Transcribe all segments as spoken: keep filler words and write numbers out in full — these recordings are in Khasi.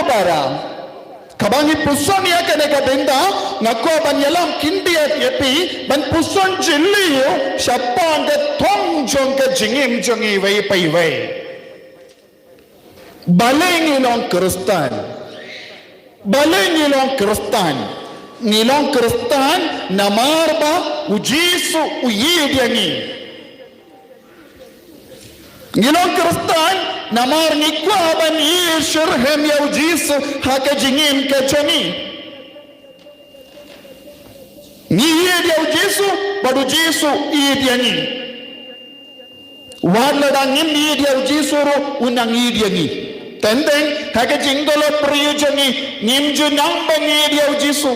para. Kaba ngi puson ïa kane ka bynta, nga kwah ban ïalam khyndiat ïa phi, ban puson jylliew shaphang ka thong jong ka jingim jong iwei pa iwei. Balei ngi long Khristan? Balei ngi long Khristan? Ngi long Khristan namar ba u Jisu u ïeit ïa ngi. Ngi long Khristan namar ngi kwah ban ïeit shitrhem ïa u Jisu ha ka jingim ka jong ngi. Ngi ïeit ïa u Jisu bad u Jisu u ïeit ïa ngi. Wat lada ngim ïeit ïa u Jisu ruh, u nang ïeit ïa ngi. Teng teng ha ka jingdolot briew jong ngi, ngim ju nang ban ïeit ïa u Jisu.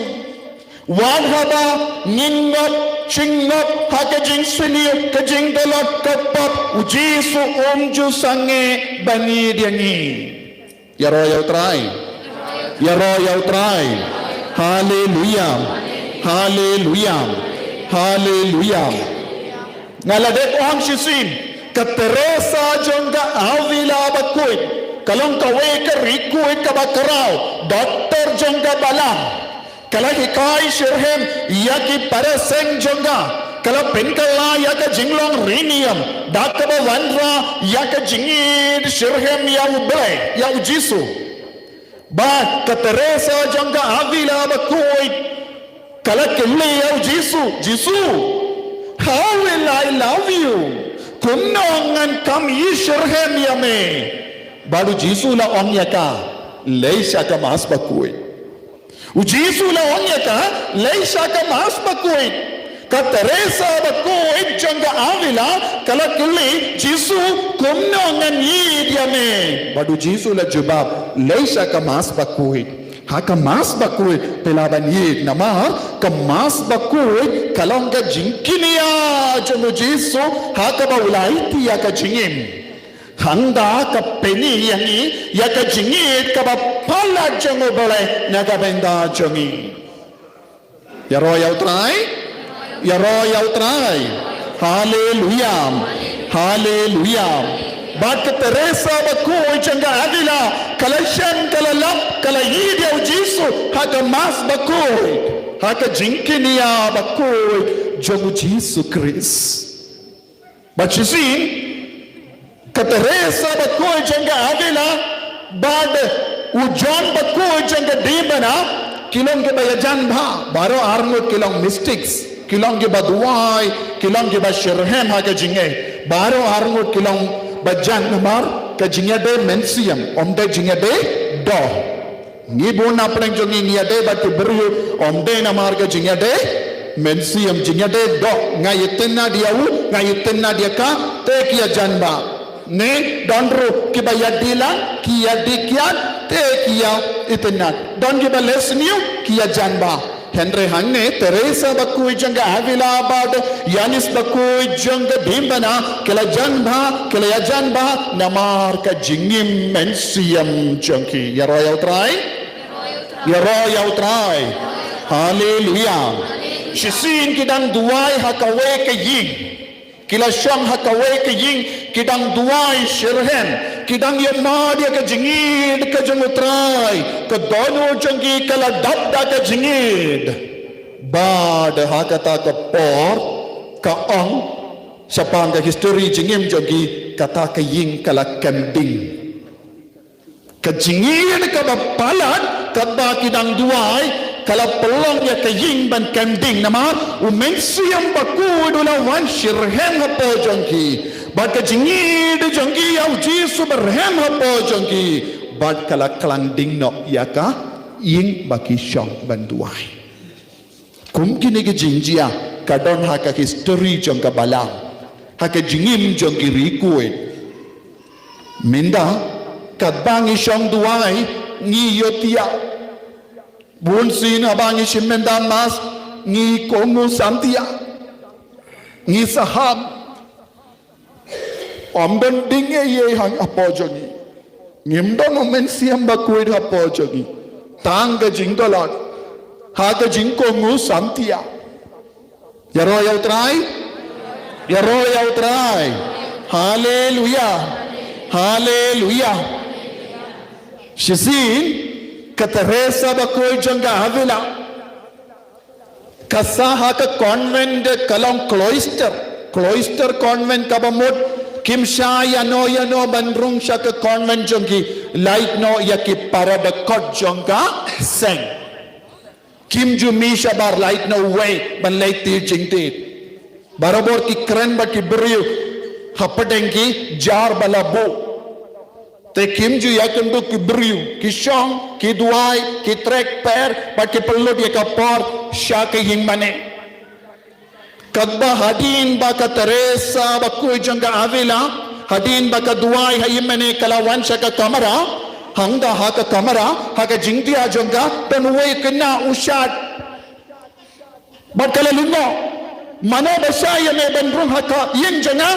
Wat haba ngin ngop jingngop ha ka jingsniew, ka jingdolot, ka pop, u Jisu um ju sangeh ban ïeit ïa ngi. Ïaroh ïa u Trai. Ïaroh ïa u Trai. Haleluya. Haleluya. Haleluya. Nga la dep ong shisien, ka Teresa jong ka Avila bakhuid ka long kawei ka riewkhuid kaba khraw, doktor jong ka balang. Ka la hikai shitrhem ïa ki para seng jong ka. Ka la pynkylla ïa ka jinglong riewniam da kaba wanrah ïa ka jingïeit shitrhem ïa u Blei, ïa u Jisu. Bad ka Teresa jong ka Avila bakhuid ka la kylli ïa u Jisu, Jisu, how will I love you? Kumno ngan kham ïeit shitrhem ïa me? Bad u Jisu la ong ïa ka, leit sha ka Mass bakhuid. U Jisu la ong ïa ka, leit sha ka Mass bakhuid. Ka Teresa bakhuid jong ka Avila ka la kylli, Jisu, kumno ngan ïeit ïa me? Bad u Jisu la jubab, leit sha ka Mass bakhuid. Ha ka Mass bakhuid phi lah ban ïeit namar ka Mass bakhuid ka long ka jingkñia jong u Jisu ha kaba u la aiti ïa ka jingim. Hangta ka pyni ïa ngi ïa ka jingïeit kaba palat jong u Blei na ka bynta jong ngi. Ïaroh ïa u Trai. Ïaroh ïa u Trai. Haleluya. Haleluya. Bad ka Teresa bakhuid jong ka Avila ka la shem, ka la lap, ka la ïeit ïa u Jisu ha ka Mass bakhuid, ha ka jingkñia bakhuid jong u Jisu Khrist. Bad shisien ka Teresa bakhuid jong ka Avila bad u John bakhuid jong ka Dimbana ki long kiba ïajan bha. Baroh arngut ki long mystics, ki long kiba duwai, ki long kiba shitrhem ha ka jingngeit. Baroh arngut ki long ba jan namar ka jingïadei mynsiem, ym dei jingïadei doh. Ngi bun na pdeng jong ngi ngi ïadei bad ki briew ym dei namar ka jingïadei mynsiem, jingïadei doh, nga itynnad ïa u, nga itynnad ïa ka, te ki ïajan bha. Ne don ruh kiba ïadei lang, ki ïadei kiad, te ki ïa itynnad. Don kiba leh sniew, ki ïajan bha. Hynrei hangne Teresa bakhuid jong ka Avila bad Yanis bakhuid jong ka Dimbana ki la jan bha, ki la ïajan bha namar ka jingim mynsiem jong ki. Ïaroh ïa u Trai. Ïaroh ïa u Trai. Haleluya. Shisien ki dang duwai ha kawei ka ïing. Ki la shong ha kawei ka ïing, ki dang duwai shitrhem, ki dang ïamad ïa ka jingïeit ka jong u Trai, ka dohnud jong ki ka la dap da ka jingïeit. Bad ha kata ka por, ka ong, shaphang ka history jingim jong ki, kata ka ïing ka la kem ding. Ka jingïeit kaba palat katba ki dang duwai ka la pynlong ïa ka ïing ban kem ding namar u Mynsiem Bakhuid u la wan shitrhem hapoh jong ki. Bad ka jingïeit jong ki ïa u Jisu ba rhem hapoh jong ki bad ka la klang ding noh ïa ka ïing ba ki shong ban duwai. Kum kine ki jingjia ka don ha ka history jong ka balang, ha ka jingim jong ki riewkhuid. Mynta katba ngi shong duwai ngi ïohthiah. Bun sien haba ngi shim mynta Mass ngi kohnguh samthiah, ngi sahap. Ym don ding ei ei hapoh jong ngi. Ngim don u Mynsiem Bakhuid hapoh jong ngi. Tang ka jingdolot ha ka jingkohnguh samthiah. Ïaroh ïa u Trai. Ïaroh ïa u Trai. Haleluya. Haleluya. Shisien Ka Teresa bakhuid jong ka Avila ka sah ha ka convent, ka long cloister. Cloister convent kaba mut kim shah ïano ïano ban rung sha ka convent jong ki, lait noh ïa ki para dkhot jong ka seng. Kim ju mih shabar, lait noh uwei ban leit tih jingtih. Barabor ki kren bad ki briew hapdeng ki jar ba la buh. Te kim ju ïakynduh ki briew, ki shong, ki duwai, ki trei per bad ki pynlut ïa ka por sha ka ïingmane. Katba hadien ba ka Teresa bakhuid jong ka Avila, hadien ba ka duwai ha ïingmane, ka la wan sha ka kamra. Hangta ha ka kamra, ha ka jingdia jong ka, don uwei u khynnah u shad. Bad ka la lyngngoh, mano ba shah ïa me ban rung ha ka ïing jong nga?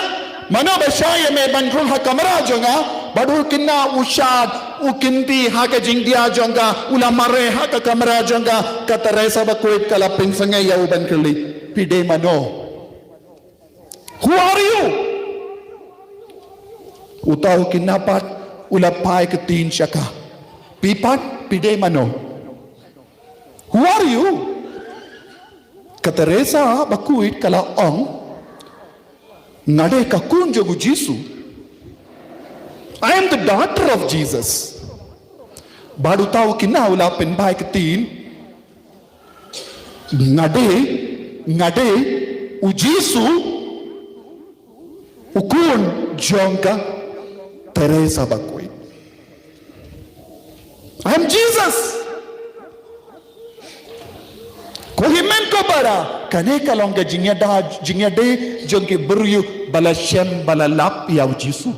Mano ba shah ïa me ban rung ha kamra jong nga? Bad u khynnah u shad, u kynti ha ka jingdia jong ka, u la mareh ha ka kamra jong ka. Ka Teresa bakhuid ka la pynsangeh ïa u ban kylli, phi dei mano? Who are you? Uta u khynnah pat u la phai ktien sha ka, phi pat phi dei mano? Who are you? Ka Teresa bakhuid ka la ong, nga dei ka khun jong u Jisu. I am the daughter of Jesus. Bad uta u khynnah u la pynphai ktien, nga dei, nga dei u Jisu, u khun jong ka Teresa bakhuid. I am Jesus. Ko hynmen ko para, kane ka long ka jingïada, jingïadei jong ki briew ba la shem, ba la lap ïa u Jisu.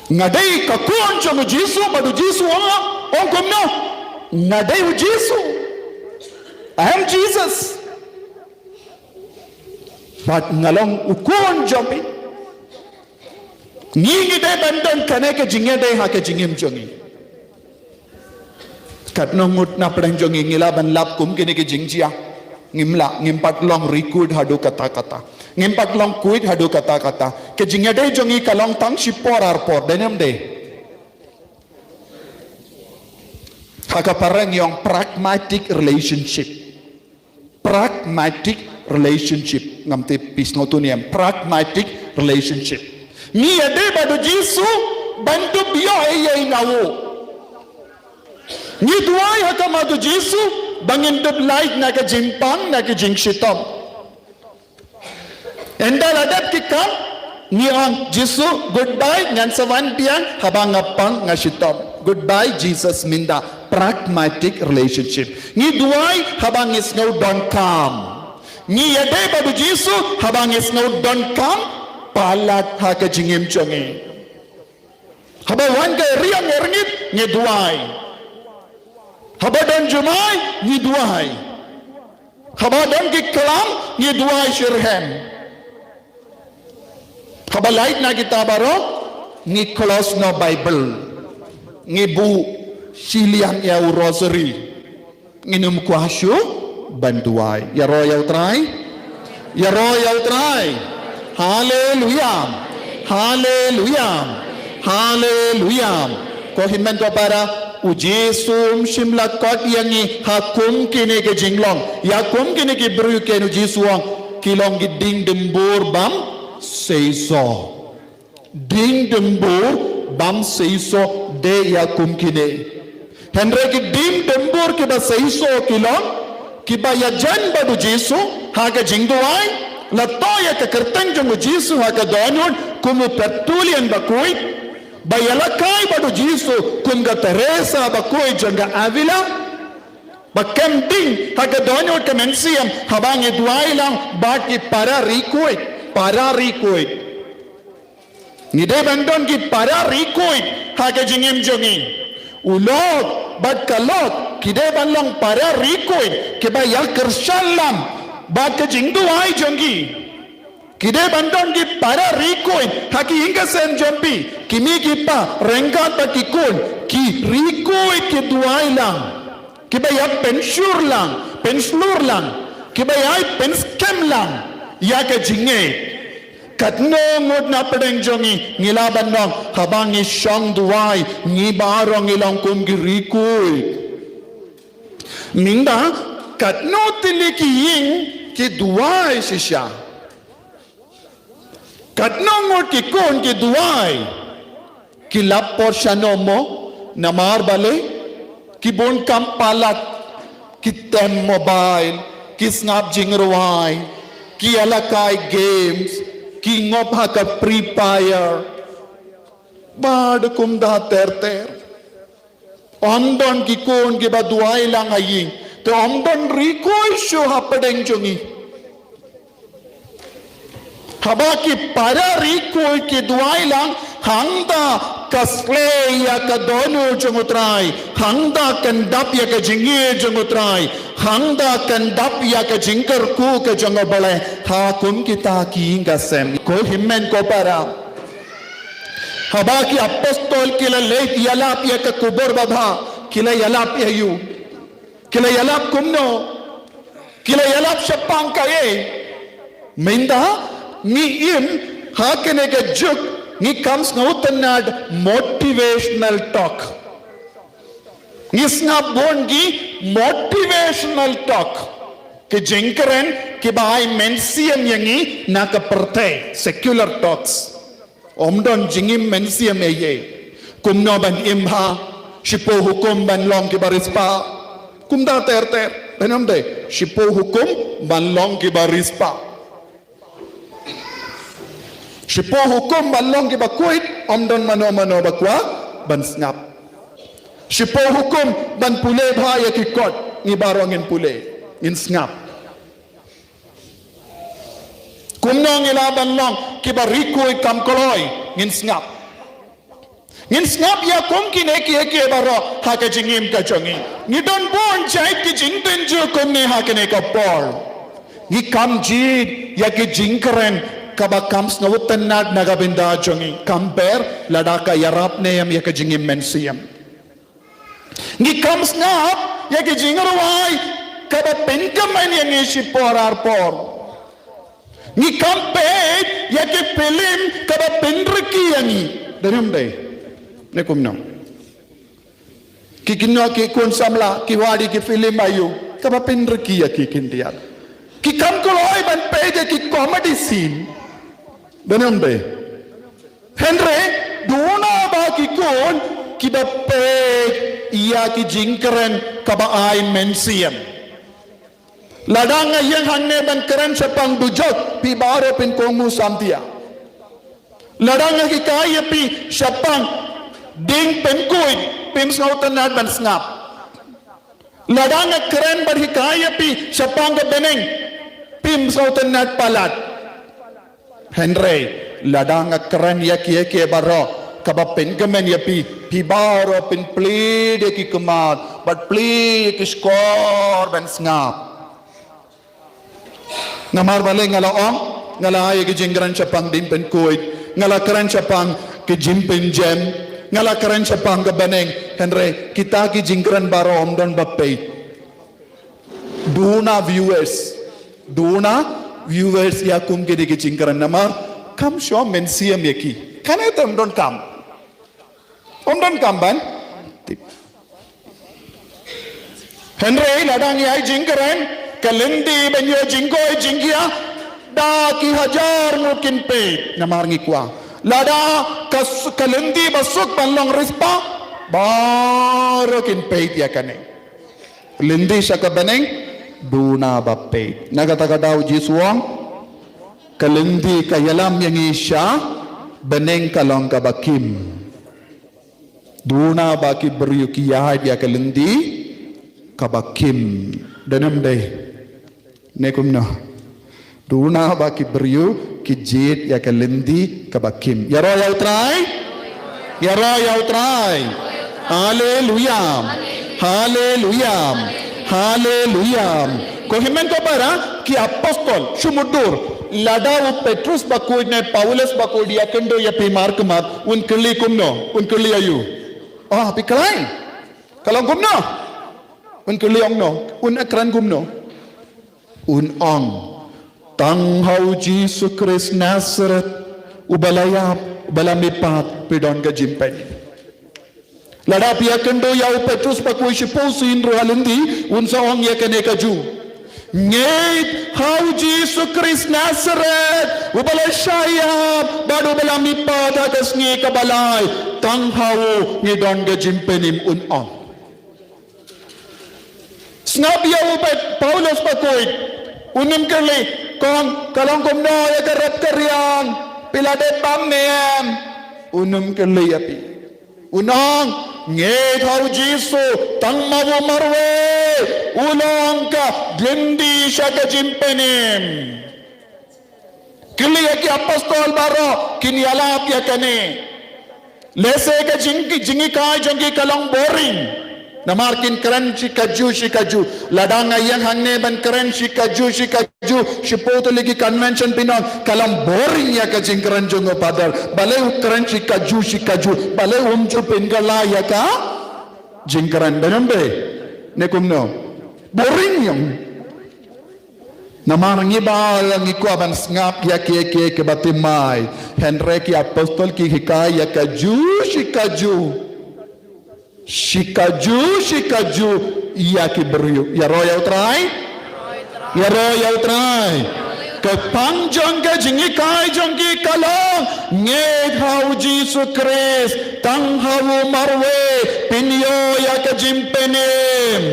Nga dei ka khun jong u Jisu, bad u Jisu u ong kumno? Nga dei u Jisu. I am Jesus. Bad nga long u khun jong phi. Ngi ngi dei ban don kane ka jingïadei ha ka jingim jong ngi. Katno ngut na pdeng jong ngi ngi lah ban lap kum kine ki jingjia? Ngim lah, ngim pat long riewkhuid haduh katta katta. Ngim pat long khuid haduh katta katta. Ka jingïadei jong ngi ka long tang shipor arpor, dei ne ym dei? Ha ka phareng ngi ong pragmatic relationship. Pragmatic relationship. Ngam tip phi sngewthuh ne em, pragmatic relationship. Ngi ïadei bad u Jisu ban dup ïoh ei ei na u. Ngi duwai ha khmat u Jisu ba ngin dup lait na ka jingpang, na ka jingshitom. Ynda la dep ki kam, ngi ong, Jisu, goodbye, ngan sa wan biang haba nga pang, nga shitom. Goodbye Jesus, mynta. Pragmatic relationship. Ngi duwai haba ngi sngew donkam. Ngi ïadei bad u Jisu haba ngi sngew donkam palat ha ka jingim jong ngi. Haba wan ka riang ka rngit, ngi duwai. Haba don jumai, ngi duwai. Haba don ki klam, ngi duwai shitrhem. Haba lait na kita baroh, ngi close noh Baibl. Ngi buh shiliang ïa u rosary. Ngin ym kwah shuh ban duwai. Ïaroh ïa u Trai. Ïaroh ïa u Trai. Haleluya. Haleluya. Haleluya. Ko hynmen ko para, u Jisu um shym la khot ïa ngi ha kum kine ki jinglong. Ïa kum kine ki briew ken u Jisu u ong ki long ki dieng dumbur bym seisoh. Dieng dumbur bym seisoh, dei ïa kum kine. Hynrei ki dieng dumbur kiba seisoh ki long kiba ïajan bad u Jisu ha ka jingduwai, la thoh ïa ka kyrteng jong u Jisu ha ka dohnud kum u Tertullian bakhuid, ba ïalehkai bad u Jisu kum ka Teresa bakhuid jong ka Avila, ba kem ding ha ka dohnud ka mynsiem haba ngi duwai lang bad ki para riewkhuid, para riewkhuid. Ngi dei ban don ki para riewkhuid ha ka jingim jong ngi. U lok bad ka lok ki dei ban long para riewkhuid kiba ïakyrshan lang bad ka jingduwai jong ngi. Ki dei ban don ki para riewkhuid ha ki ïing ki sem jong phi, ki mei ki pa, ryngkat bad ki khun, ki riewkhuid ki duwai lang, kiba ïa pynshlur lang, pynshlur lang, kiba ïa pynskhem lang ïa ka jingngeit. Katno ngut na pdeng jong ngi, ngi lah ban ong, haba ngi shong duwai, ngi baroh ngi long kum ki rikui. Mynta, katno tylli ki ïing ki duwai shisha. Katno ngut ki khun ki duwai. Ki lap por shano mo, namar balei, ki bun kam palat, ki tem mobile, ki sngap jingrwai, ki ïalehkai games, ki ngop ha ka Free Fire. Bad kumta ter ter. Ym don ki khun kiba duwai lang ha ïing. Te ym don rikui shuh hapdeng jong ngi. Haba ki para rikui ki duwai lang, hangta ka sleh ïa ka dohnud jong U Trai, hangta kan dap ïa ka jingïeit jong U Trai, hangta kan dap ïa ka jingkyrkhu ka jong U Blei ha kum kita ki ïing ka sem. Ko hynmen ko para. Haba ki apostol ki la leit ïalap ïa ka khubor babha, ki la ïalap ïa u. Ki la ïalap kumno? Ki la ïalap shaphang kaei? Mynta ngi im ha kane ka juk ngi kam sngewtynnad motivational talk. Ngi sngap bun ki motivational talk. Ki jingkren kiba ai mynsiem ïa ngi na ka pyrthei, secular talks. Ym don jingim mynsiem ei ei. Kumno ban im bha, shiphew hukum ban long kiba riewspah. Kumta ter ter. Ban ym dei, shiphew hukum ban long kiba riewspah. Shiphew hukum ban long kiba khuid, ym don mano mano ba kwah ban sngap. Shiphew hukum ban pule bha ïa ki kot, ngi baroh ngin pule, ngin sngap. Kumno ngi lah ban long kiba rikui kam kloi, ngin sngap. Ngin sngap ïa kum kine kiei kiei baroh ha ka jingim ka jong ngi. Ngi don bun jait ki jingtynjuh kumne ha kane ka por. Ngi kam jied ïa ki jingkren kaba kam sngewtynnad na ka bynta jong ngi. Kam ber lada ka ïarap ne em ïa ka jingim mynsiem. Ngi kam sngap ïa ki jingrwai kaba pynkmen ïa ngi shipor ar por. Ngi kam peit ïa ki film kaba pynrkhie ïa ngi. Dei ne ym dei? Ne kumno? Ki kynnoh ki khun samla ki wad ïa ki film aiu kaba pynrkhie ïa ki khyndiat. Ki kam kloi ban peit ïa ki comedy scene. Dei ne ym dei? Hynrei duna ba ki khun kiba peit ïa ki jingkren kaba ai mynsiem. Lada nga ïeng hangne ban kren shaphang dujok, phi baroh phin kohnguh samtia. Lada nga hikai ïa phi shaphang diengpynkhuid, phim sngewtynnad ban sngap. Lada nga kren ban hikai ïa phi shaphang ka bneng, phim sngewtynnad palat. Hynrei lada nga kren ïa kiei kiei baroh kaba pynkmen ïa phi, phi baroh phin plie ïa ki khmat bad plie ïa ki shkor ban sngap. Namar balei nga la ong, nga la ai ïa ki jingkren shaphang diengpynkhuid, nga la kren shaphang ki jingpynjem, nga la kren shaphang ka bneng, hynrei kita ki jingkren baroh ym don ba peit. Duna viewers. Duna viewers ïa kum kine ki jingkren namar kam shym mynsiem ïa ki. Kane te ym don kam. Ym don kam ban tip. Hynrei lada ngi ai jingkren ka lynti ban ïoh jingkoit jingkhiah, da ki hajar ngut kin peit namar ngi kwah. Lada ka s-, ka lynti ba suk ban long riewspah, baroh kin peit ïa kane. Lynti sha ka bneng, duna ba peit. Na kata ka daw Jisu u ong, ka lynti ka ïalam ïa ngi sha bneng ka long kaba khim. Duna ba ki briew ki ïaid ïa ka lynti kaba khim. Dei ne ym dei? Ne kumno? Duna ba ki briew ki jied ïa ka lynti kaba khim. Ïaroh ïa U Trai. Ïaroh ïa U Trai. Haleluia. Haleluia. Haleluia. Ko hynmen ko para, ki apostol, shu mutdur. Lada u Petrus bakhuid ne Paulus bakhuid ïakynduh ïa phi markhmat, un kylli kumno, un kylli aiu? Ah, phi khlaiñ. Ka long kumno? Un kylli ong no, un kren kumno? Un ong, Tang ha u Jisu Khrist Nasareth, uba la ïap, uba la mihpat, phi don ka jingpynim. Lada phi ïakynduh ïa u Petrus bakhuid shiphew sien ruh ha lynti, un sa ong ïa kane kajuh. Ngeit ha u Jisu Khrist Nasareth, uba la shah ïap, bad uba la mihpat ha ka sngi kaba lai, tang ha u ngi don ka jingpynim, un ong. Sngap ïa u Pet-, Paulus bakhuid, un ym kylli, kong, ka long kumno ïa ka rep ka riang, phi la dep bam ne em, un ym kylli ïa phi. Un ong, ngeit ha u Jisu, tang ma u marwei, u long ka lynti sha ka jingpynim. Kylli ïa ki apostol baroh, kin ïalap ïa kane. Lehse ka jing, jinghikai jong ki ka long boring. Namar kin kren shi kajuh shi kajuh. Lada nga ïeng hangne ban kren shi kajuh shi kajuh, shiphew tylli ki convention phin ong, ka long boring ïa ka jingkren jong u Father. Balei u kren shi kajuh shi kajuh. Balei um ju pynkylla ïa ka jingkren. Don ym dei. Ne kumno. Boring ïa u. Namar ngi baroh ngi kwah ban sngap ïa kiei kiei kiba thymmai. Hynrei ki apostol ki hikai ïa kajuh shi kajuh. Shi kajuh shi kajuh ïa ki briew. Ïaroh ïa u Trai. Ïaroh ïa u Trai. Ka pang jong ka jinghikai jong ki ka long, ngeit ha u Jisu Khrist, tang ha u marwei, phin ïoh ïa ka jingpynim.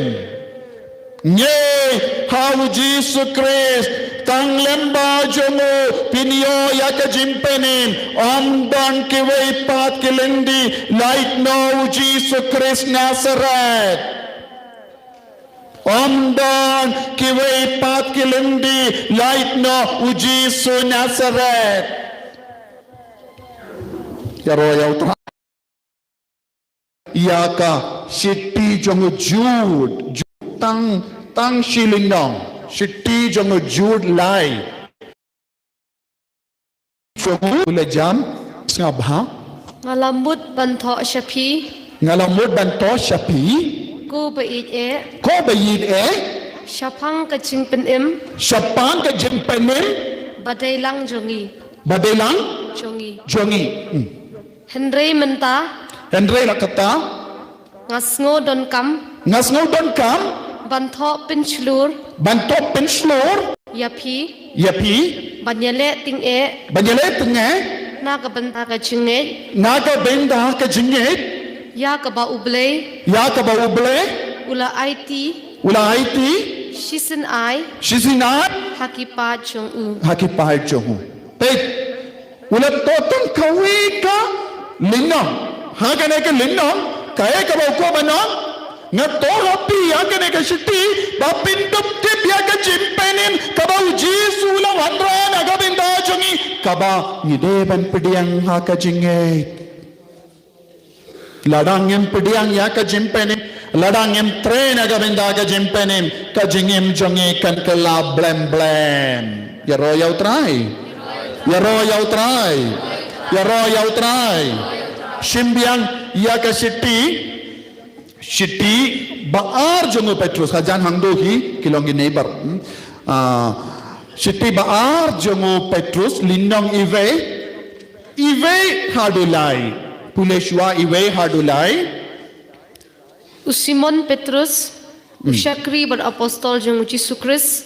Ngeit ha u Jisu Khrist, tang lyngba jong u phin ïoh ïa ka jingpynim. Ym don kiwei pat ki lynti lait noh u Jisu Khrist Nasareth. Ym don kiwei pat ki lynti lait noh u Jisu Nasareth. Ïaroh ïa u Trai. Ïa ka shithi jong u Jude, Jude tang, tang shi lynnong, shithi jong u Jude lai. Jong u la jam, sngap ha. Nga la mut ban thoh sha phi. Nga la mut ban thoh sha phi. Ko ba ïeit eh. Ko ba ïeit eh. Shaphang ka jingpynim. Shaphang ka jingpynim. Ba dei lang jong ngi. Ba dei lang. Jong ngi. Jong ngi. Hmm. Hynrei mynta. Hynrei la kata. Nga sngew donkam. Nga sngew donkam. Ban thoh pynshlur. Ban thoh pynshlur. Ïa phi. Ïa phi. Ban ïaleh tyngeh. Ban ïaleh tyngeh. Na ka bynta ka jingngeit. Na ka bynta ka jingngeit. Ïa kaba U Blei. Ïa kaba U Blei. U la aiti. U la aiti. Shisien ai. Shisien ai. Ha ki paid jong u. Ha ki paid jong u. Peit. U la thoh tang kawei ka lynnong. Ha kane ka lynnong, kaei kaba u kwah ban ong. Nga thoh ha phi ïa kane ka shithi, ba phin dup tip ïa ka jingpynim, kaba u Jisu u la wanrah na ka bynta jong ngi, kaba ngi dei ban pdiang ha ka jingngeit. Lada ngim pdiang ïa ka jingpynim, lada ngim trei na ka bynta ka jingpynim, ka jingim jong ngi kan kylla blem blem. Ïaroh ïa u Trai. Ïaroh ïa u Trai. Ïaroh ïa u Trai. Shim biang ïa ka shithi, shithi ba ar jong u Petrus, hajan hangto hi, ki long ki neighbor. Hmm. Ah, shithi ba ar jong u Petrus, lynnong iwei, iwei haduh lai. Pule shuwa iwei haduh lai. U Simon Petrus, u shakri bad apostol jong u Jisu Khrist,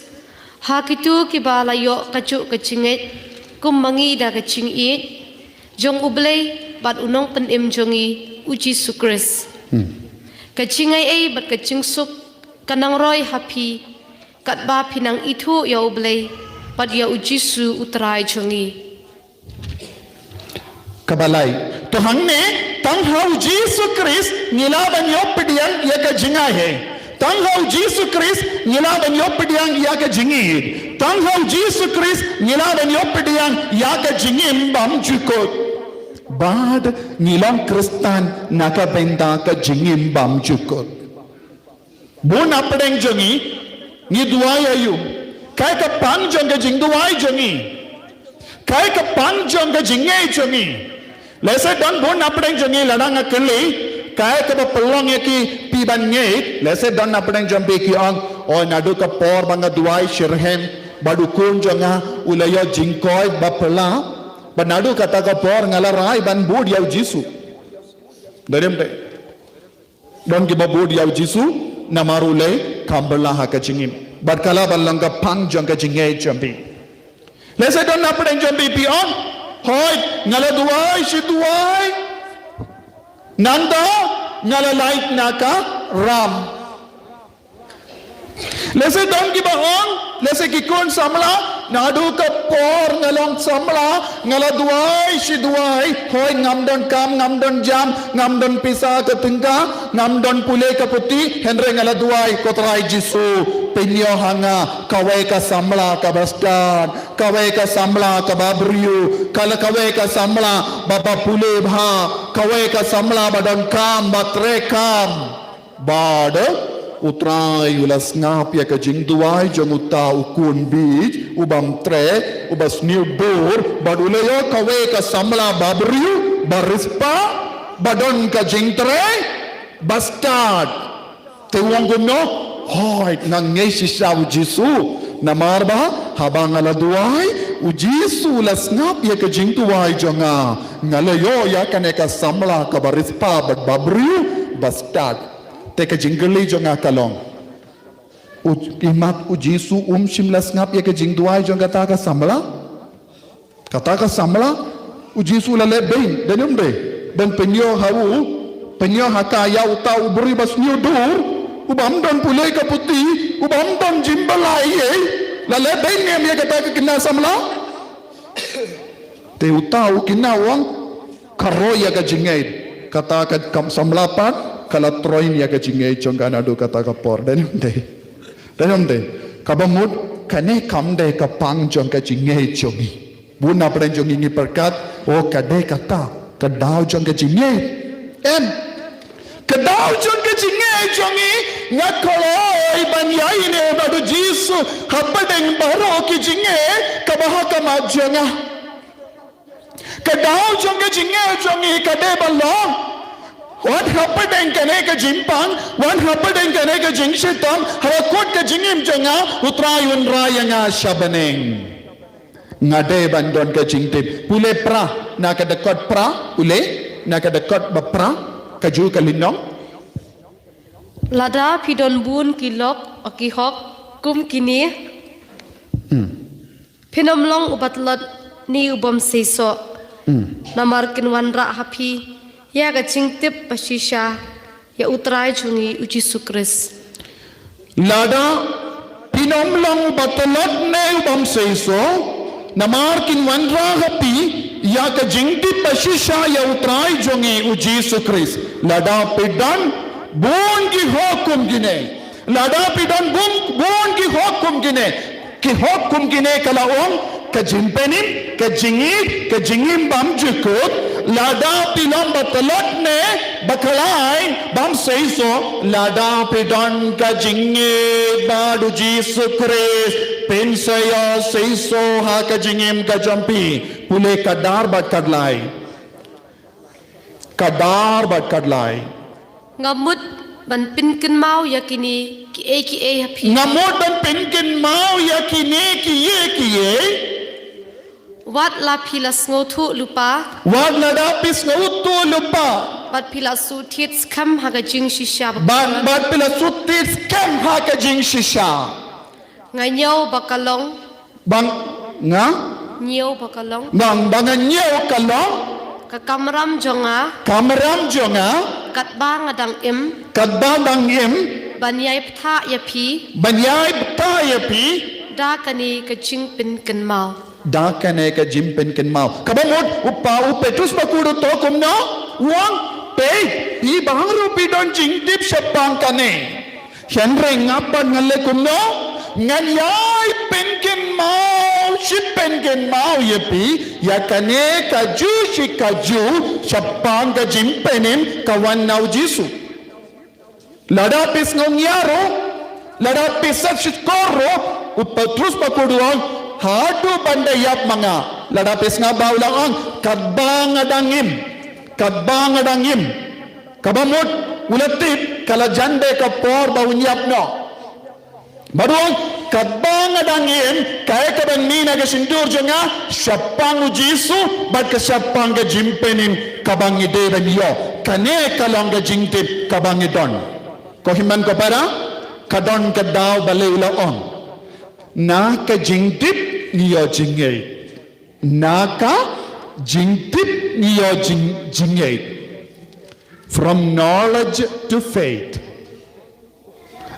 ha kito kiba la ïoh kajuh ka jingngeit, kum ma ngi da ka jingïeit, jong U Blei bad u Nongpynim jong ngi u Jisu Khrist. Hmm. Ka jingaiei bad ka jingsuk, ka nang roi ha phi, katba phi nang ithuh ïa U Blei, bad ïa u Jisu u Trai jong ngi. Kaba lai. To hangne, tang ha u Jisu Khrist, ngi lah ban ïoh pdiang ïa ka jingaiei. Tang ha u Jisu Khrist, ngi lah ban ïoh pdiang ïa ka jingïeit. Tang ha u Jisu Khrist, ngi lah ban ïoh pdiang ïa ka jingim bymjukut. Bad ngi long Khristan na ka bynta ka jingim bymjukut. Bun na pdeng jong ngi, ngi duwai aïu. Kaei ka pang jong ka jingduwai jong ngi. Kaei ka pang jong ka jingngeit jong ngi. Lehse don bun na pdeng jong ngi lada nga kylli, kaei kaba pynlong ïa ki phi ban ngeit. Lehse don na pdeng jong phi ki ong, o naduh ka por ba nga duwai shitrhem, Bad u khun jong nga u la ïoh jingkoit ba phylla. Bad naduh kata ka por nga la rai ban bud ïa u Jisu. Dei ne em dei? Don kiba bud ïa u Jisu namar u la kham phylla ha ka jingim. Bad ka la ban long ka pang jong ka jingngeit jong phi. Lehse don na pdeng jong phi phi ong, hooid, nga la duwai shi duwai. Nangta nga la lait na ka ram. Lehse don kiba ong, lehse ki khun samla, naduh ka por nga long samla, nga la duwai shi duwai, hooid, ngam don kam, ngam don jam, ngam don pisa ka tyngka, ngam don pule ka puthi, hynrei nga la duwai, ko Trai Jisu, pynïoh ha nga kawei ka samla kaba stad, kawei ka samla kaba briew, ka la kawei ka samla ba, ba pule bha, kawei ka samla ba don kam, ba trei kam. Bad u Trai u la sngap ïa ka jingduwai jong uta u khun bieit, u bym trei, u ba sniew dur, bad u la ïoh kawei ka samla ba briew, ba riewspah, ba don ka jingtrei, ba stad. Te u ong kumno, hooid, nga ngeit shisha u Jisu. Namar ba, haba nga la duwai, u Jisu u la sngap ïa ka jingduwai jong nga. Nga la ïoh ïa kane ka samla kaba riewspah bad ba briew, ba stad. Te ka jingkylli jong nga ka long, u, imat u Jisu um shym la sngap ïa ka jingduwai jong kata ka samla? Kata ka samla, u Jisu la leh beiñ, dei ne em dei? Ban pynïoh ha u, pynïoh ha ka ïa uta u briew ba sniew dur, u bym don pule ka puthi, u bym don jingpyllait ei ei, la leh beiñ ne em ïa kata ka khynnah samla? Te uta u khynnah u ong, ka roi ïa ka jingngeit. Kata ka kam samla pat, ka la troiñ ïa ka jingngeit jong ka naduh kata ka por. Dei ne em dei? Dei ne em dei? Kaba mut, kane kam dei ka pang jong ka jingngeit jong ngi. Bun na pdeng jong ngi ngi pyrkhat, oh, ka dei kata ka daw jong ka jingngeit. Em. Ka daw jong ka jingngeit jong ngi, nga kloi ban ïaineh bad u Jisu hapdeng baroh ki jingeh kaba ha khmat jong nga. Ka daw jong ka jingngeit jong ngi ka dei ban long, wat hapdeng kane ka jingpang, wat hapdeng kane ka jingshitom, ha kut ka jingim jong nga, u Trai un rai ïa nga sha bneng. Nga dei ban don ka jingtip. Pule phra, na ka dkhot phra, pule, na ka dkhot ba phra, kajuh ka lynnong. Lada phi don bun ki lok, o ki hok, kum kine. Hmm. Phin ym long uba tlot ne u bym seisoh. Hmm. Namar kin wanrah ha phi ïa ka jingtip ba shisha ïa u Trai jong ngi u Jisu Khrist. Lada phin ym long uba tlot ne u bym seisoh, namar kin wanrah ha phi ïa ka jingtip ba shisha ïa u Trai jong ngi u Jisu Khrist. Lada phi don bun ki hok kum kine. Lada phi don bun, bun ki hok kum kine. Ki hok kum kine ka la ong, ka jingpynim, ka jingïeit, ka jingim bym jukut, lada phi long ba tlot ne ba khlaiñ, bym seisoh, lada phi don ka jingïeit bad u Jisu Khrist, phin sa ïoh seisoh ha ka jingim ka jong phi. Pule khatdar bad khatlai. Khatdar bad khatlai. Nga mut ban pynkynmaw ïa kine kiei kiei ha phi. Nga mut ban pynkynmaw ïa kine kiei kiei. Wat la phi la sngewthuh lypa. Wat lada phi sngewthuh lypa. Bad phi la shu thied skhem ha ka jingshisha ba. Bad, bad phi la shu thied skhem ha ka jingshisha. Nga ñiew ba ka long. Ba nga? Ñiew ba ka long. Ba, ba nga ñiew ka long. Ka kamram jong nga. Kamram jong nga. Katba nga dang im. Katba dang im. Ban ïai bthah ïa phi. Ban ïai bthah ïa phi. Da kane ka jingpynkynmaw. Da kane ka jingpynkynmaw. Kaba mut u pa u Petrus ba kut u ong kumno? U ong, peit, phi baroh phi don jingtip shaphang kane. Hynrei nga pat nga leh kumno? Ngan ïai pynkynmaw, shi pynkynmaw ïa phi, ïa kane kajuh shi kajuh, shaphang ka jingpynim ka wan na u Jisu. Lada phi sngew ngiah ruh, lada phi sat shukor ruh, u Petrus ba kut u ong, haduh ban da ïap ma nga, lada phi sngap ba u la ong, katba nga dang im, katba nga dang im. Kaba mut, u la tip, ka la jan beit ka por ba un ïap noh. Bad u ong, Katba nga dang im, kaei kaban mih na ka shyntur jong nga? Shaphang u Jisu, bad ka shaphang ka jingpynim kaba ngi dei ban ïoh. Kane ka long ka jingtip kaba ngi don. Ko hynmen ko para, ka don ka daw balei u la ong, na ka jingtip ngi ïoh jingngeit. Na ka jingtip ngi ïoh jing, jingngeit. From knowledge to faith.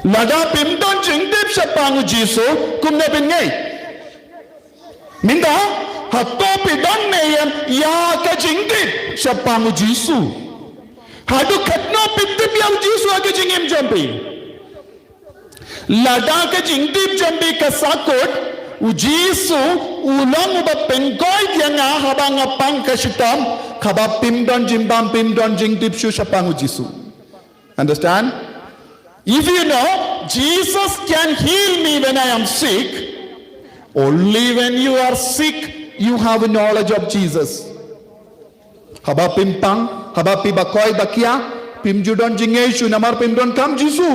Lada phim don jingtip shaphang u Jisu, kumno phin ngeit? Mynta, hato phi don ne em ïa ka jingtip shaphang u Jisu? Haduh katno phi tip ïa u Jisu ha ka jingim jong phi? Lada ka jingtip jong phi ka sahkut, u Jisu u long uba pynkoit ïa nga haba nga pang ka shitom, kaba phim don jingbam, phim don jingtip shuh shaphang u Jisu. Understand? If you know Jesus can heal me when I am sick, only when you are sick you have a knowledge of Jesus. Haba phim pang, haba phi ba koi ba kia, phim ju don jingngeit shuh namar phim don kam Jisu.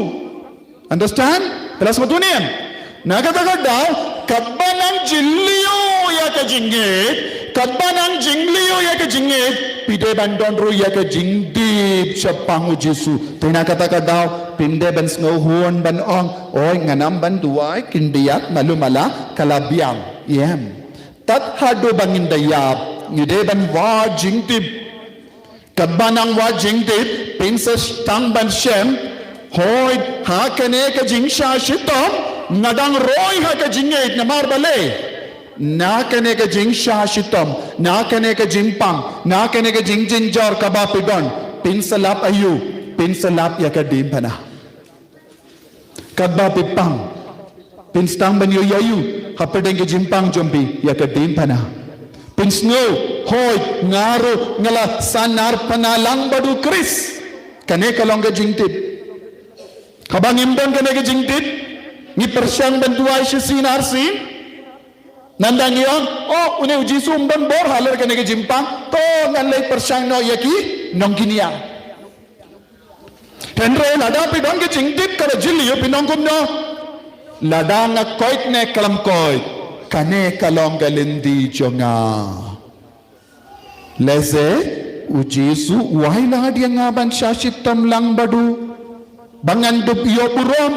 Understand? Phi la sngewthuh ne em? Na kata ka daw, katba nang jylliew ïa ka jingngeit, katba nang jylliew ïa ka jingngeit, phi dei ban don ruh ïa ka jingtip shaphang u Jisu. Te na kata ka daw, phim dei ban sngewhun ban ong, oi, ngan ym ban duwai khyndiat, malu mala ka la biang. Em. Tad haduh ba ngin da ïap, ngi dei ban wad jingtip. Katba nang wad jingtip, phin sa sdang ban shem, hooid, ha kane ka jingshah shitom nga dang roi ha ka jingngeit, namar balei? Na kane ka jingshah shitom, na kane ka jingpang, na kane ka jingjynjar kaba phi don, phin sa lap aïu? Phin sa lap ïa ka diengphna. Katba phi pang, phin sdang ban ïohi ïa u hapdeng ka jingpang jong phi? Ïa ka diengphna. Phin sngew, hooid, nga ruh nga la sahnarphna lang bad u Khrist. Kane ka long ka jingtip. Haba ngim don kane ka jingtip, ngi pyrshang ban duwai shisien arsien. Nangta ngi ong, oh, une u Jisu um don bor halor kane ka jingpang, to ngan leit pyrshang noh ïa ki nongkynnoh. Hynrei lada phi don ka jingtip kaba jylliew, phin ong kumno? Lada nga koit ne khlem koit, kane ka long ka lynti jong nga. Lehse u Jisu u ai lad ïa nga ban shah shitom lang bad u, ba ngan dup ïoh burom.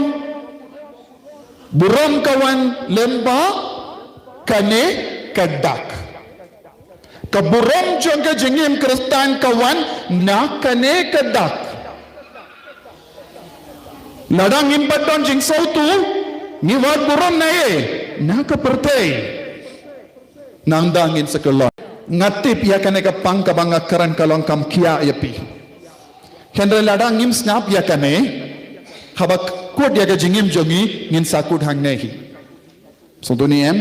Burom ka wan lyngba kane ka dak. Ka burom jong ka jingim Khristan ka wan na kane ka dak. Lada ngim pat don jingsngewthuh, ngi wad burom na ei? Na ka pyrthei. Nangta ngin sa kyllon. Nga tip ïa kane ka pang kaba nga kren ka long kam khia ïa phi. Hynrei lada ngim sngap ïa kane, haba kut ïa ka jingim jong ngi, ngin sa kut hangne hi. Sngewthuh ne em?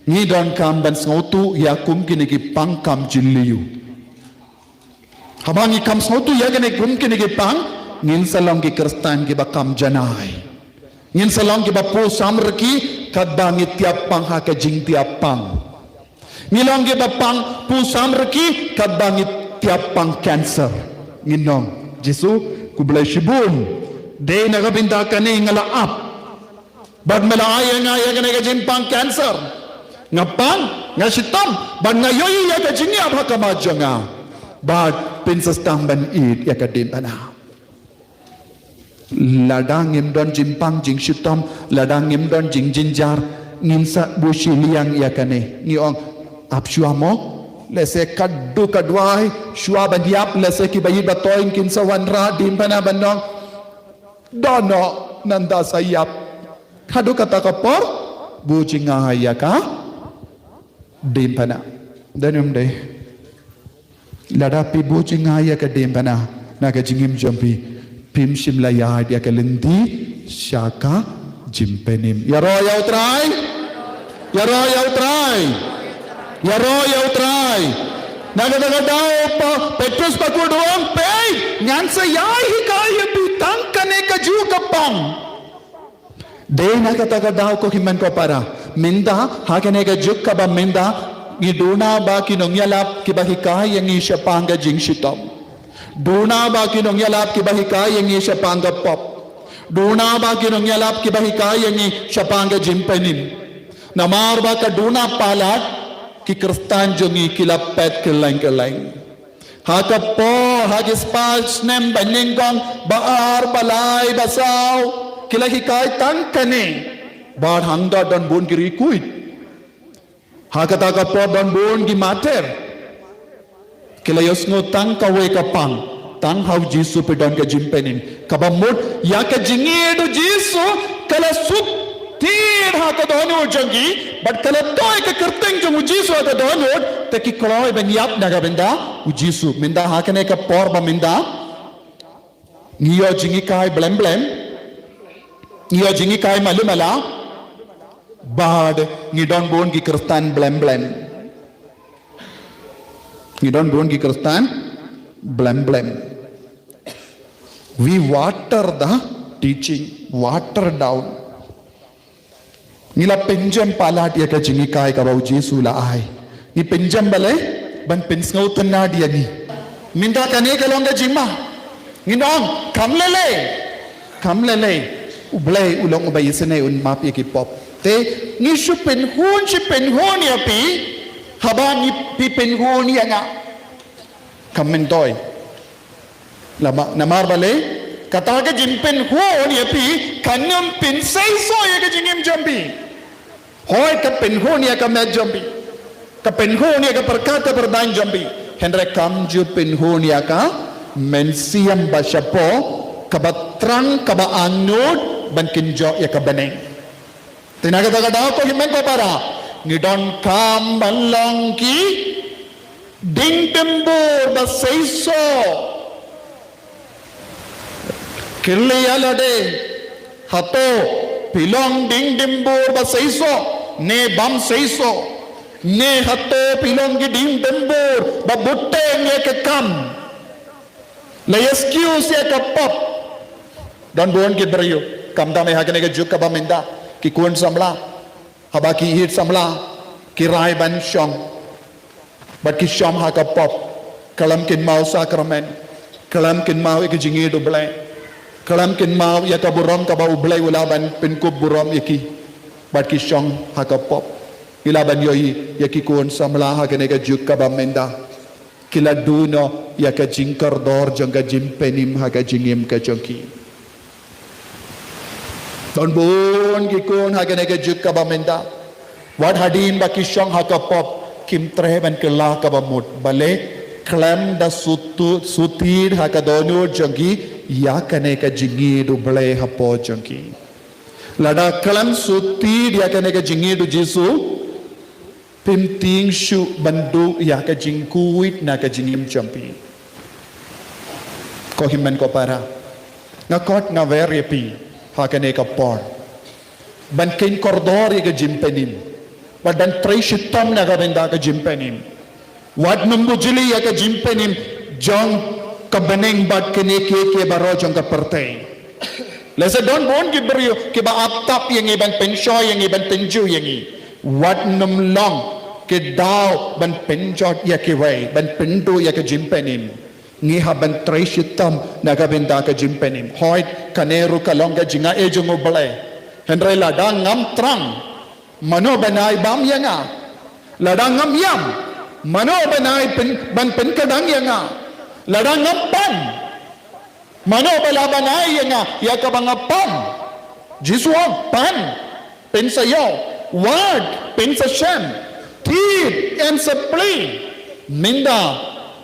Ngi donkam ban sngewthuh ïa kum kine ki pang kam jylliew. Haba ngi kham sngewthuh ïa kine kum kine ki pang, ngin sa long ki Khristan kiba kham janai. Ngin sa long kiba pur samrkhie katba ngi tiap pang ha ka jingtiap pang. Ngi long kiba pang pur samrkhie katba ngi tiap pang cancer. Ngin ong, Jisu, khublei shibun. Dei na ka bynta kane nga la ap. Bad me la ai ïa nga ïa kane ka jingpang cancer. Nga pang, nga shitom, bad nga ïohi ïa ka jingïap ha khmat jong nga. Bad phin sa sdang ban ïeit ïa ka diengphna. Lada ngim don jingpang jingshitom, lada ngim don jingjynjar, ngin sa buh shiliang ïa kane. Ngi ong, ap shuwa mo. Lehse ka duh ka duwai, shuwa ban ïap, lehse kiba ïeit ba thoiñ kin sa wanrah, diengphna ban ong. Dohnud nangta sa ïap. Haduh kata ka por, buh jngai ïa ka diengphna. Dei ne ym dei? Lada phi buh jngai ïa ka diengphna na ka jingim jong phi, phim shym la ïaid ïa ka lynti sha ka jingpynim. Ïaroh ïa U Trai. Ïaroh ïa U Trai. Ïaroh ïa U Trai. Na kata ka daw pa Petrus bakhuid u ong, peit, ngan sa ïai hikai ïa phi tang kane kajuh ka pang. Dei na kata ka daw ko hynmen ko para. Mynta, ha kane ka juk kaba mynta, ngi duna ba ki nongïalap kiba hikai ïa ngi shaphang ka jingshitom. Duna ba ki nongïalap kiba hikai ïa ngi shaphang ka pop. Duna ba ki nongïalap kiba hikai ïa ngi shaphang ka jingpynim. Namar ba ka duna palat ki Khristan jong ngi ki la pet kylleng kylleng. Ha ka por, ha ki spah snem ba nyngkong, ba ar, ba lai, ba saw, ki la hikai tang kane. Bad hangta don bun ki riewkhuid. Ha kata ka por don bun ki martyr. Ki la ïohsngew tang kawei ka pang, tang ha u Jisu phi don ka jingpynim. Kaba mut ïa ka jingïeit u Jisu ka la sut tied ha ka dohnud jong ki, bad ka la thoh ïa ka kyrteng jong u Jisu ha ka dohnud, te ki kloi ban ïap na ka bynta u Jisu. Mynta ha kane ka por ba mynta ngi ïoh jinghikai blem blem, ngi ïoh jinghikai malu mala, bad ngi don bun ki Khristan blem blem. Ngi don bun ki Khristan blem blem. We water the teaching, water down. Ngi la pynjem palat ïa ka jinghikai kaba u Jisu u la ai. Ngi pynjem balei? Ban pynsngewtynnad ïa ngi. Mynta kane ka long ka jingma. Ngin ong, kam lei lei. Kam lei lei. U Blei u long uba isynei, un map ïa ki pop. Te ngi shu pynhun, shu pynhun ïa phi. Haba ngi, phi pynhun ïa nga. Kam myntoi. Lama, namar balei? Kata ka jingpynhun ïa phi kan ym pynseisoh ïa ka jingim jong phi. Hooid, ka pynhun ïa ka met jong phi, ka pynhun ïa ka pyrkhat ka pyrthei jong phi, hynrei kam ju pynhun ïa ka mynsiem ba shapoh, kaba trang, kaba angnud ban kynjoh ïa ka bneng. Te na kata ka daw, ko hynmen ko para, ngi donkam ban long ki diengdimbur ba seisoh. Kylli ïa lade, hato phi long diengdimbur ba seisoh ne bym seisoh? Ne hato phi long ki diengdimbur ba bteng ïa ka kam? La excuse ïa ka pop. Don bun ki briew, khamtam ha kane ka juk kaba mynta, ki khun samla, haba ki ïeit samla, ki rai ban shong, bad ki shong ha ka pop. Khlem kynmaw sakramen, khlem kynmaw ïa ka jingïeit u Blei, khlem kynmaw ïa ka burom kaba u Blei u lah ban pynkup burom ïa ki, bad ki shong ha ka pop. Ngi lah ban ïohi ïa ki khun samla ha kane ka juk kaba mynta, ki la duh noh ïa ka jingkordor jong ka jingpynim ha ka jingim ka jong ki. Don bun ki khun ha kane ka juk kaba mynta, wat hadien ba ki shong ha ka pop, kim treh ban kylla kaba mut. Balei? Khlem da sut, sut tied ha ka dohnud jong ki ïa kane ka jingïeit u Blei hapoh jong ki. Lada khlem sut tied ïa kane ka jingïeit u Jisu, phim tieng shuh ban duh ïa ka jingkhuid na ka jingim jong phi. Ko hynmen ko para, nga khot nga wer ïa phi ha kane ka por ban kheiñ kordor ïa ka jingpynim, bad ban trei shitom na ka bynta ka jingpynim. Wat nym bujli ïa ka jingpynim jong ka bneng bad kine kiei kiei baroh jong ka pyrthei. Lehse don bun ki briew kiba ap tap ïa ngi, ban pynshoi ïa ngi, ban tynjuh ïa ngi. Wat nym long ki daw ban pynjot ïa kiwei, ban pynduh ïa ka jingpynim. Ngi hap ban trei shitom na ka bynta ka jingpynim. Hooid, kane ruh ka long ka jingai jong u Blei. Hynrei lada ngam thrang, mano ban ai bam ïa nga? Lada ngam ïam, mano ban ai pyn, ban pynkdang ïa nga? Lada ngam pan, mano ba lah ban ai ïa nga ïa kaba nga pan? Jisu ong, pan, pynsa ïoh. Wad, pynsa shem. Tied, yn sa plie. Mynta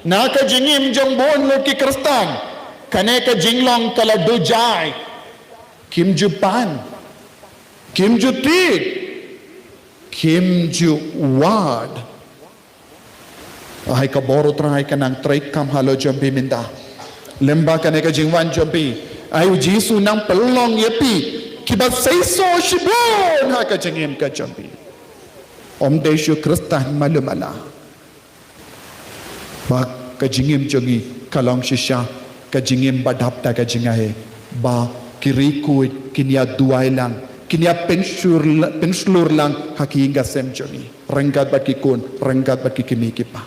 na ka jingim jong bun lut ki Khristan, kane ka jinglong ka la duh jai. Kim ju pan, kim ju tied, kim ju wad. Ai ka bor u Trai ka nang trei kam halor jong phi mynta. Lyngba kane ka jingwan jong phi, ai u Jisu nang pynlong ïa phi kiba seisoh shibun ha ka jingim ka jong phi. Ym dei shuh Khristan malu mala. Ba ka jingim jong ngi ka long shisha ka jingim ba dap da ka jingai, ba ki riewkhuid kin ïa duwai lang, kin ïa pynshlur, pynshlur lang ha ki ïing ka sem jong ngi, ryngkat bad ki khun, ryngkat bad ki kmie ki kpa.